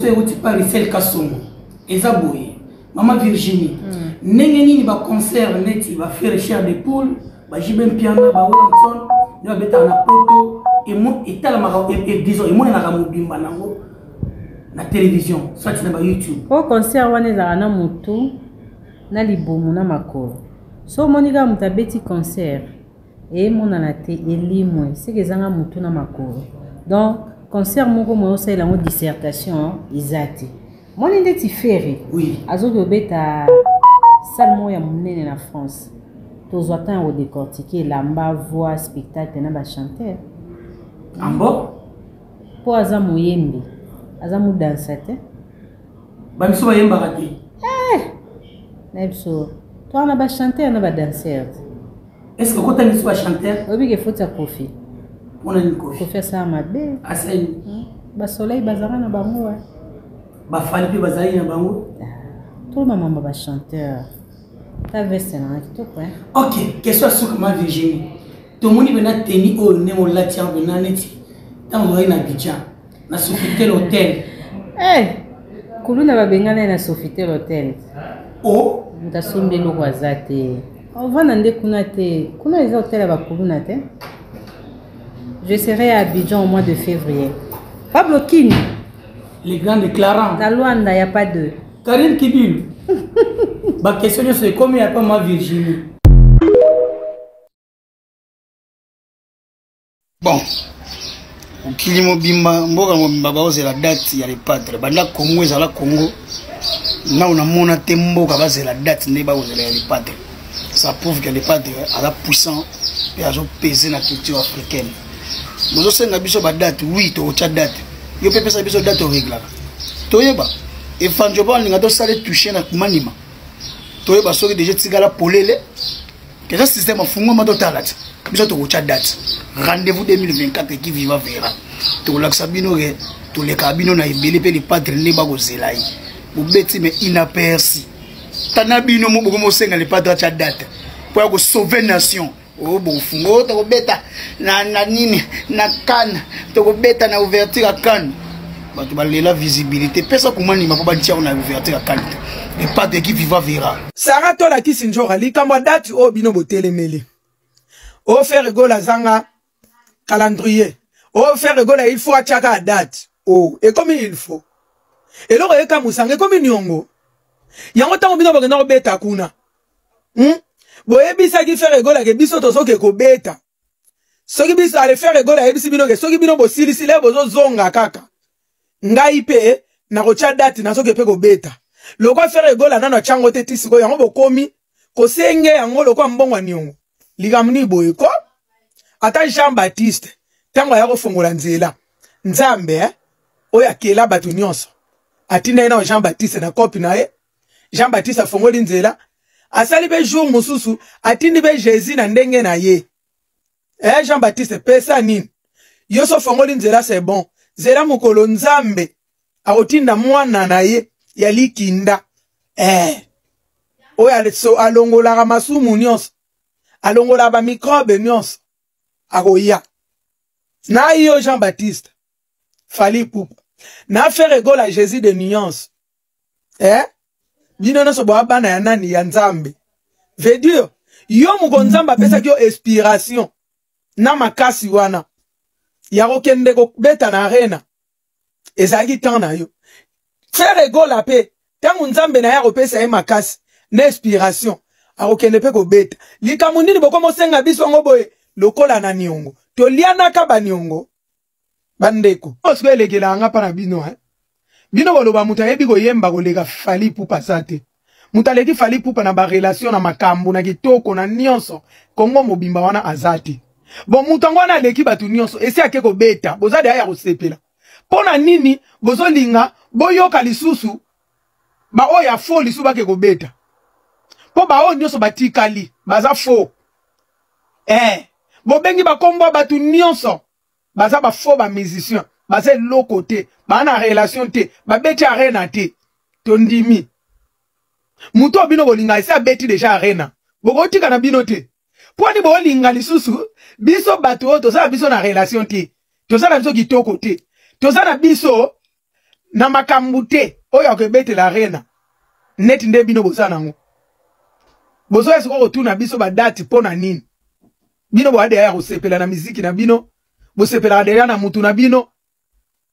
Question euti pa Russell Kasongo eza boye mama Virginie mm. ndenge nini ba concert neti ba Ferre Chair de Poule ba JB Mpiana ba Werrason nde babetaka na poto etalamaka disons emonanaka mobimba nango na télévision soit na ba YouTube po concert wana ezalaka na motu na libumu na makolo so omoni kaka moto abeti concert emonana te elimwe seke ezanga motu na makolo donc concert moko moye osalela yango dissertation eza te moni ndeti ferre oui. azoki obeta salle moko ya monene na france tozwa temps ya kodecortike elamba voix spectacle na bachanteur ambo mpo aza moyembi aza modansa te bamisu bayembaka te eh! na biso toa na bachanteur na badanser te est ce que okotani biso bachanteur oyebi ke foti ya kofi mpona nini kofi kofi asala mabe asali hmm. basoleil bazalaka na bango eh. bafali mpe bazalaki na bango ah, toloba mambo bachanteur ta veste nanga kitoko eh. Ok, question ya suka ma Virginie. Tomoni pena teni oyo ndenge olati yango pena neti ntango ozalaki na Abidjan na Sofitel Hotel. Eh, kuluna babengana ye na Sofitel Hotel. Oh, moto asombi eloko aza te. Ovanda nde kuna te. Kuna eza hotel ya bakuluna te. Je serai à Abidjan au mois de février. Pablo Kin. Les grands déclarants. Na Luanda, il n'y a pas de. Karine Kibilu. Ba question nyonso ekomi ya pa ma Virginie. Bon, mokili mobimba mboka mobimba baozela date ya le padre banda congo ezala congo nao namona te mboka bazela date nde bakozela ya le padre ça prouve que le padre aza puissant mpe azopese na culture africaine bozosenga biso badate oui tokotya date yo mpe pesa biso date oreglaka toyeba efanjo mpo alinga tosala touche na manima toyeba soki deja etikala polele eza système afungwama totala ti biso tokotya date rendez-vous 2024 qui viva vera tokolakisa bino ke tolekaka bino na ebele mpe lepadre nde bakozela ye bobeti me inaperci tana bino mo bokomosenga lepadre atya date mpo ya kosauve nation oyo oh, bokofunga oyo oh, tokobeta na, na nini na kane tokobeta na ouverture ya kane bato balela visibilité pesa komanima mpo batia na ouverture ya kane te le padre qui viva vera sara tola kisinjora likambo ya date oyo bino botelemeli o ferre gola azanga calendrier o ferre gola il faut atiaka date o oh, ekomi il faut eloko ekamwisanga ekomi niongo yango ntango bino bokenda kobeta kuna hmm? boyebisaki ferre gola ke biso tozoke kobeta soki biso ale ferre gola ayebisi bino ke soki bino bosilisi le bozozonga kaka ngai mpe nakotya date nazoke mpe kobeta lokwa ferre gola nano atyango te ti sikoyo yango bokomi kosenge yango lokwa mbongo ya niongo likambo nini boye ko ata jean baptiste ntango aya kofongola nzela nzambe eh, oyo akela bato nyonso atinda ye nao jean baptiste na kopi na ye jean baptiste afongoli nzela asali mpe jour mosusu atindi mpe jésus na ndenge na ye eh, jean baptiste pesa nini yo so ofongoli nzela c'est bon zela mokolo nzambe akotinda mwana na ye ya likinda eh. oyo alongolaka masumu nyonso alongolaka bamikrobe nyonso akoya na yo jean baptiste fali pupa na ferre gola jésus de nuance eh? bino nyonso boa bana ya nani ya nzambe veut dire yo moko nzambe apesaki yo inspiration na makasi wana ya kokende kobeta na arena ezalaki temps na yo ferre gola mpe ntango nzambe na ye akopesa ye makasi na inspiration akokende mpe kobeta likambo nini bokomosenga biso yango boye lokola na niongo tolianaka baniongo bandeko oyo sikoyo elekelaka nga mpa na bino eh? bino boloba moto ayebi koyemba koleka fali pupa aza te moto aleki fali pupa na barelation na makambo na kitoko na nyonso kongo mobimba wana aza te bon moto yango wana aleki bato nyonso esi ake kobeta boza deya ya kosepela mpo na nini bozolinga boyoka lisusu baoyo ya fo lisusu bake kobeta mpo baoyo nyonso batikali baza fo eh, bobengi bakombo ya bato nyonso baza ba faux ba musicien baza eloko te baa na relation te babeti arena te tondimi moto oyo bino bolinga esi abeti deja arena bokotika na bino te mpo ani bolinga lisusu biso bato oyo toza na biso na relation te toza na biso kitoko te toza na biso na makambo te oyo akobetela arena neti nde bino boza nango. Bozoya sikoyo kotuna biso badate mpo na nini? Bino boya deya ya kosepela na miziki na bino, bosepelaka deya na mutu na bino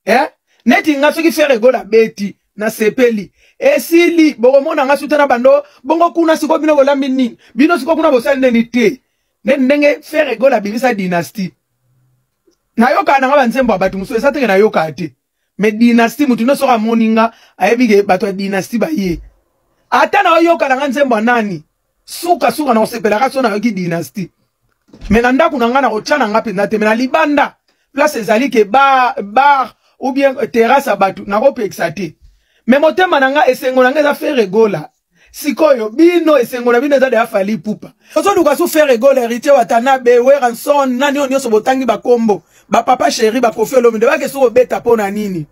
eh? Neti nga soki Ferre Gola abeti nasepeli esili, bokomona nga suta na bando bongo kuna. Sikoyo bino bolambi nini? Bino sikoyo kuna bosali nini te? Neti ndenge Ferre Gola abimisa Dynastie, nayokaka nanga banzembo ya bato mosusu eza teke nayokaka te, mais Dynastie motu nyonso amoni nga ayebi ke bato ya Dynastie baye. Ata naoyoka nanga nzembo ya nani, suka suka nakosepelaka so nayoki Dynastie. Mais na ndako na nga nakotya na nga mpenza te, mais na libanda place ezali ke bar, bar ou bien terrasse ya bato, nakopekisa te. Mais motema na nga, esengo na nga eza Ferre Gola. Sikoyo bino esengo na bino eza deya Fally Ipupa. Ozoluka su Ferre Gola, Héritier Watanabe, Werrason, nani oyo nyonso botangi bakombo, bapapa chéri, bakofi Olomide, bake su kobeta mpo na nini?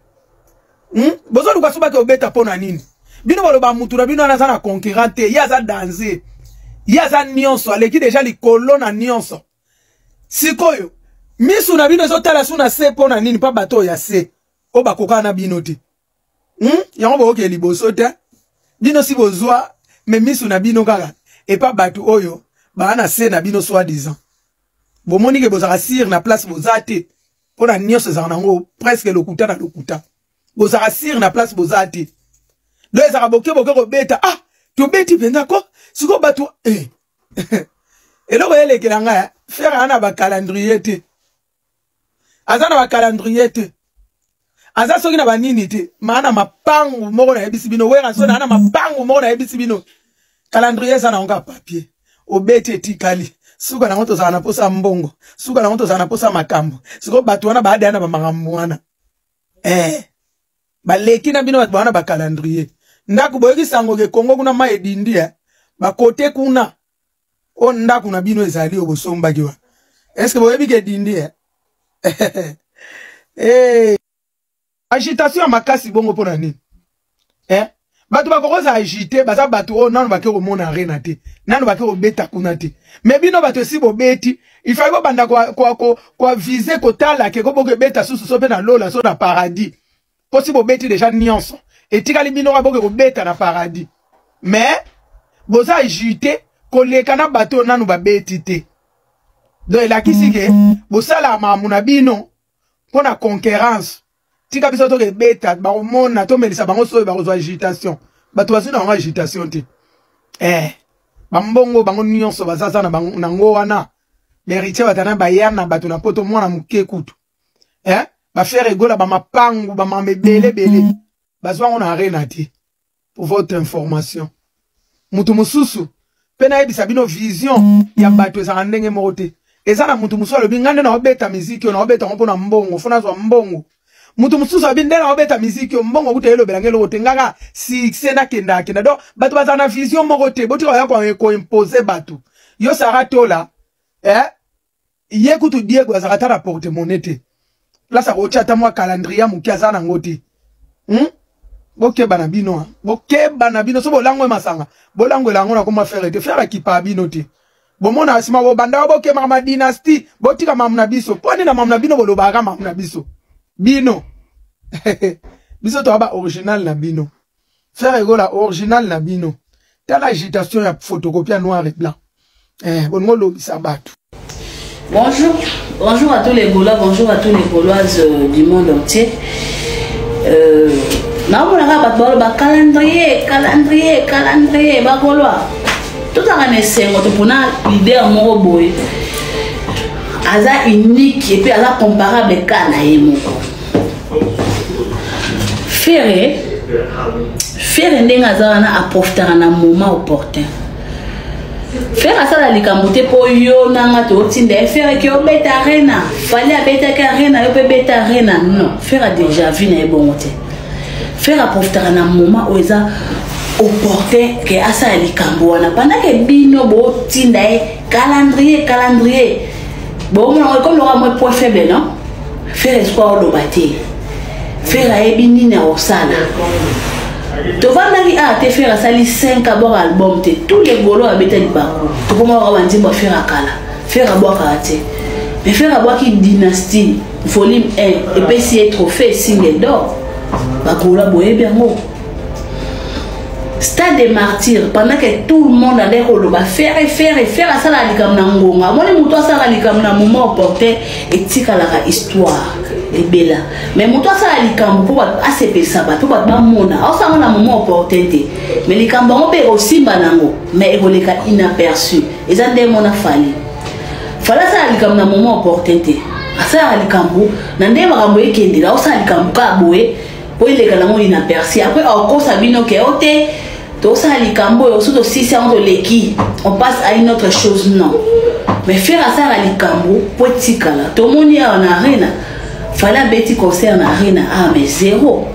Bozoluka su bake kobeta mpo na nini? Bino boloba mutu na bino wana aza na concurrent te, ye aza danger, ye aza nyonso, aleki deja likolo na nyonso. Sikoyo misu na bino ezotala su na se mpo na nini? Mpa bato oyo ya se oyo bakokana na bino te, Yango bokoke liboso te, bino si bozwa me misu na bino kaka epa bato oyo baa na se na bino soi disant. Bomoni ke bozalaka sire na place boza te, mpo na nyonso ezalaka nango presque lokuta na lokuta. Bozalaka sire na place boza te, donc ezalaka boke boke kobeta. Ah, tobeti mpenza ko sikoyo bato eh. Eloko elekela ngai, Ferre aa na bacalendrier te, aza na bacalendrier te, aza soki na banini te, maa na mapangu moko nayebisi bino. Werrason aa na mapangu moko nayebisi bino, calendrier eza nango kaka papier, obeti etikali. Suka nango tozala na posa mbongo, suka nango tozala na posa makambo. Sikoyo bato wana baadaya na bamakambo wana eh. Baleki na bino bato baa na bacalendrier. Ndako boyoki sango ke Kongo kuna mai edindi eh. Bakote kuna oyo ndako na bino ezali oyo bosombaki wana, eske boyebi ke edindi eh? Hey. Agitation ya makasi bongo mpo na nini eh? Bato bakokozala agite baza bato oyo nano bake komona arena te, nano bake kobeta kuna te. Mais bino bato esi bobeti, ifai bobanda koavise kotala ke ko boke ebeta susu so mpe na lola so na paradis, mpo si bobeti deja nyonso etikali bino ka boke kobeta na paradis. Mais boza agite koleka na bato oyo nano babeti te. Donc elakisi ke bosalaka makambo na bino mpo na concurrence. Tika biso tokebeta, bakomona tomelisa bango soyo, bakozwa agitation. Bato bazwi na bango agitation te eh, bambongo bango nyonso bazaza na nango wana. Héritier batana baya na bato na poto, mwana moke kutu eh, baFerre Gola, bamapangu, bamama ebele ebele bazwa yango na arena te. Pour votre information, moto mosusu mpe nayebisa bino, vision ya bato ezalaka ndenge moko te. Eza na moto mosusu alobi: ngai nde naobeta miziki oyo, naobeta yango mpona mbongo, fo nazwa mbongo. Moto mosusu alobi: nde naobeta miziki oyo, mbongo kuta elobelanga eloko te, ngaka succès nakenda akenda. Donc bato bazala na vision moko te, botika oya koimpose bato. Yo Sara Tola eh? Ye kutu Diego azalaka ata na porte monnaie te, place akotya ata mwa calendrier moke aza nango te, Bokeba na bino, bokeba na bino. So bolangwe masanga, bolangwela yango na koma Ferre te. Ferre akipa bino te. Bomona nsima bobanda bokemaka ma Dynastie. Botika mamu na biso. Mpo nini na mamu na bino bolobaka mamu na biso? Bino biso toya ba original na bino. Ferre Gola original na bino. Tala agitation ya photocopie ya noir et blanc eh, bolingo olobisa bato. Bonjour, bonjour à tous les Gaulois, bonjour à tous les Gauloises du monde entier. Naomonaka bato baloba calendrier, calendrier, calendrier. Bagaulois, tozalaka na esengo topona leader moko boye aza unique et puis aza comparable ka na ye moko Ferre. Ferre ndenge aza wana, aprofitaka na moment opportun. Ferre asala likambo te mpo yo nanga tootinda ye: Ferre ke obeta arena, Fally abetaki arena, yo mpe beta arena. Non, Ferre adirige vie na ye bongo te. Ferre aprofitaka na moment oyo eza opportun ke asala likambo wana. Pendant ke bino botinda ye calendrier, calendrier, bomona comme loka mwa point faible. Non, Ferre espoir oloba te. Ferre ayebi nini akosala. Tovandaki awa te, Ferre asali 5 abwaka album te. Tous les Gaulois abeta libaku, tokomaka banzembo ya Ferre akala. Ferre abwakaka te, mais Ferre abwaki Dynastie volume 1, epesi ye trophée single d'or. Bagola boyebi yango. Stade des Martyrs, pendant que tout le monde allait koloba Ferre, Ferre, Ferre asalaka likambo na ngonga. Amoni moto asalaka likambo na moment opportun, etikalaka histoire ebela. Mais moto asala likambo mpo bato asepelisa bato, mpo bato bamona, aosala yango na moment opportun te. Mais likambo yango mpe ekosimba nango, mais ekoleka inaperçu. Eza nde mona Fally. Fally asala likambo na moment opportun te. Asalaka likambo na nde makambo ekendela, aosala likambo kaka boye po eleka nango inaperçu. Après akokosa bino ke o te tosala likambo oyo, soki tosisi yango toleki, on passe à une autre chose. Non, mais Ferre asalaka likambo po etikala. Tomoni awa na Arena, Fally abeti concert na Arena, ah mais zéro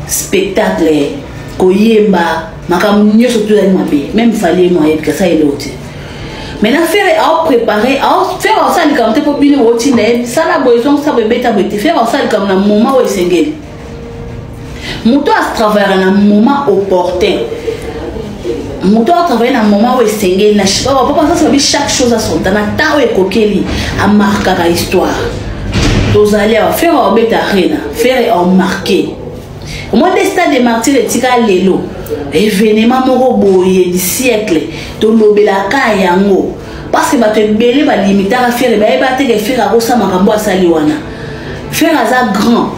spectacle, koyemba, makambo nyonso to ezali mabe. Même Fally ye mo ayebi kasa eloko te. Maintenant Ferre aopréparé, Ferre aosala likambo te mpo bino botinda ye sala boye, ezongisa boye, beta boye te. Ferre aosala likambo na moment oyo esengeli. Moto atravaillaka na moment opportun, moto atravaille na moment oyo esengeli. Na papa sasa babi, chaque chose a son temps. Na temps oyo ekokeli, amarkaka histoire. Tozali awa, Ferre aobeta Arena, Ferre aomarke omoi nde Stade de Martyr etika lelo événement moko boye du siècle. Tolobelaka yango parce que bato ebele balimitaka Ferre, bayeba te ke Ferre akosala makambo asali wana. Ferre aza grand,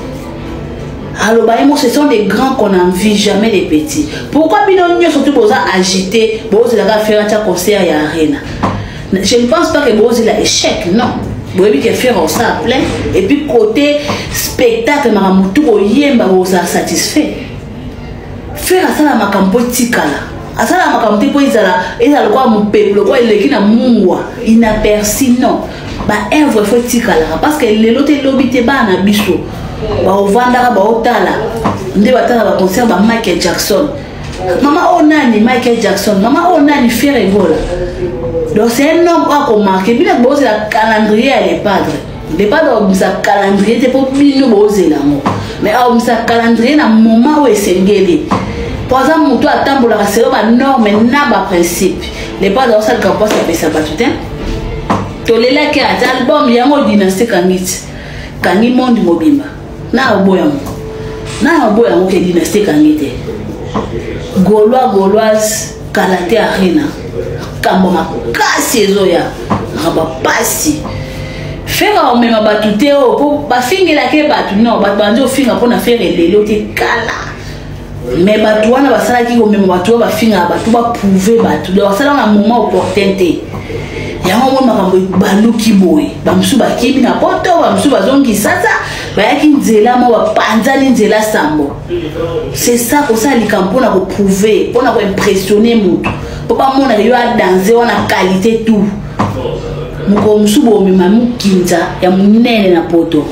aloba ye mo, ce sont des grands qu'on envie, jamais des petits. Pourquoi bino nyonso tu boza agité, bozelaka Ferre atia concert ya Arena? Je ne pense pas que bozela échec, non. Boyebi ke Ferre osala plein, et puis côté spectacle, makambo tu koyemba, bozala satisfait. Ferre asala makambo mpo etikala, asala makambo te mpo ezala ezala lokola mopepe, lokola eleki na mungwa, inaperçu. Non, baœuvre faut etikalaka, parce que lelo te, lobi te, bana na biso baovandaka baotala nde batala baconcert ba Michael Jackson. Mama oyo nani? Michael Jackson. Mama oyo nani? Ferre Gola. Donc c'est un homme oyo akomarke. Bino bozela calendrier ya Le Padre, Le Padre akobimisa calendrier te mpo bino bozela yango, mais akobimisa calendrier na moment oyo esengeli, mpo aza moto atambolaka selon banorme na baprincipe. Le Padre aosalika mpo asepesa bato te. Tolelaki ata album yango Dynastie kangi ti kangi monde mobimba. Na oboya yango, na oboya yango ke Dynastie ekangi te. Gaulois, Gauloise, kala te Arena, kambo makasi ezoya, makambo pasi. Ferre omema bato te oyo mpo bafingelaki bato. Non, bato bandi ofinga mpona Ferre lelo te, kala. Mais bato wana basalaki komema bato oyo bafingaka bato, baprouve bato. Donc basalaka na moment opportun te. Yango omoni makambo baluki boye, bamosusu bakimi na poto, bamosusu bazongi sasa, bayaki nzela mo bapanzani nzela sambo. C'est ça, kosala likambo mpona koprouve, mpona koimpressionne motu, mpo bamona yo adanse wana, qualité tout. Mokolo mosusu bomema mokinza ya monene na poto.